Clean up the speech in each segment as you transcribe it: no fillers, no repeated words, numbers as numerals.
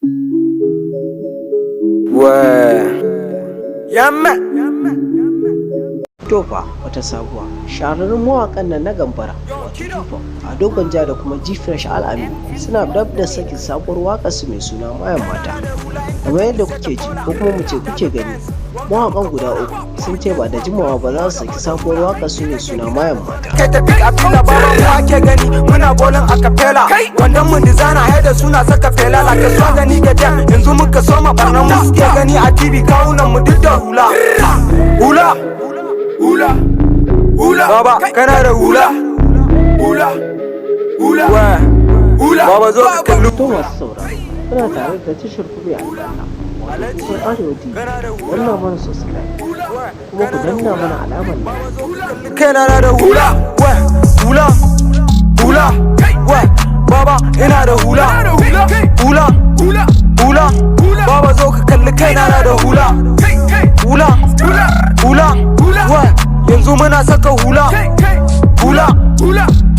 Wa. Yamma. To fa, wata sabuwa. Shahararrun mawaƙan nan na Gambara, wato Tupac, Ado Gwanja da kuma G-Fresh Al-Amin, suna dab da sakin sabuwar waƙar su mai suna "Mayan Mata". Kamar yadda kuke ji, ko kuma mu ce kuke gani, mawaƙan guda uku sun ce ba da jimawa ba za su saki sabuwar waƙar su mai suna "Mayan Mata". Kai tafi a fila, baba, mu ake gani muna bolin a capella. Wannan mun designer haida suna saka fela like so gani ga jam. Yanzu muka soma barna, mu suke gani a TV, kawunan mu duk da hula. Hula. Hula. Hula. Baba, kana da hula. Hula. Hula. Wa. Hula. Baba, zo ka kalli. To masu sauraro, kuna tare da tashar ku mai albarka, wato Kusan Arewa TV. Danna mana subscribe kuma ku danna mana alamar like. Kaina na da hula, wa, hula, hula, wa, baba, ina da hula, hula, hula, baba, zo ka kalli kaina na da hula, hula, hula, wa, yanzu muna saka hula, hula,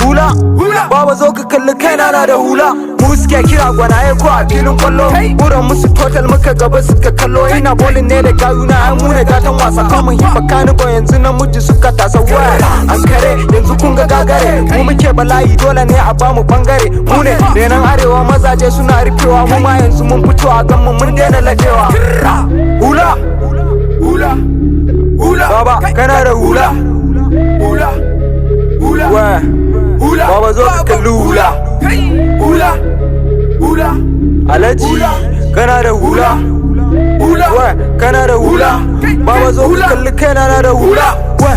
hula, baba, zo ka kalli kaina na da hula. Mu suke kira gwanaye ko a filin kwallo, buran musu total muka gaba suka kallo. Ina bolin ne da gayuna, ai mu ne gatan wasa kamun hifa kani ba. Yanzu namiji suka tasa waya an kare, yanzu kun ga gagare. Mu muke bala'i, dole ne a bamu bangare. Mu ne renan arewa, mazaje suna rufewa. Mu ma yanzu mun fito a ganmu, mun daina ladewa. Hula, hula, hula, baba, kana da hula, hula, hula, wa, hula, baba, zo ka kalli hula, hula, hula, alhaji, kana da hula, hula, wa, kana da hula, baba, zo ka kalli kaina na da hula, wa.